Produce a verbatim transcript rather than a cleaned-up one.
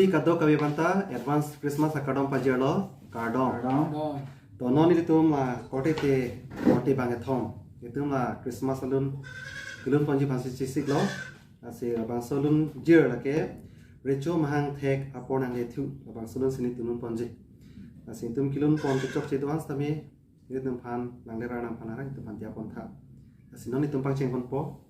Kadokave aphanta advance Christmas akardom pajirlo, kardom. Kardom. To non nelitum la korte te korte bangkethom, itum la Christmas alun kelun ponji aphansi chesiklo. Lasi labangso lunjir lake Recho Mahang Thek Apor Nanglethu, labangso lun si nelitum lun ponji. Lasi itum kelun pon kechokche do-an setame nelitum aphan nangle ra nangphan arang itum aphan diya pontha. Lasi non itum pangcheng ponpo.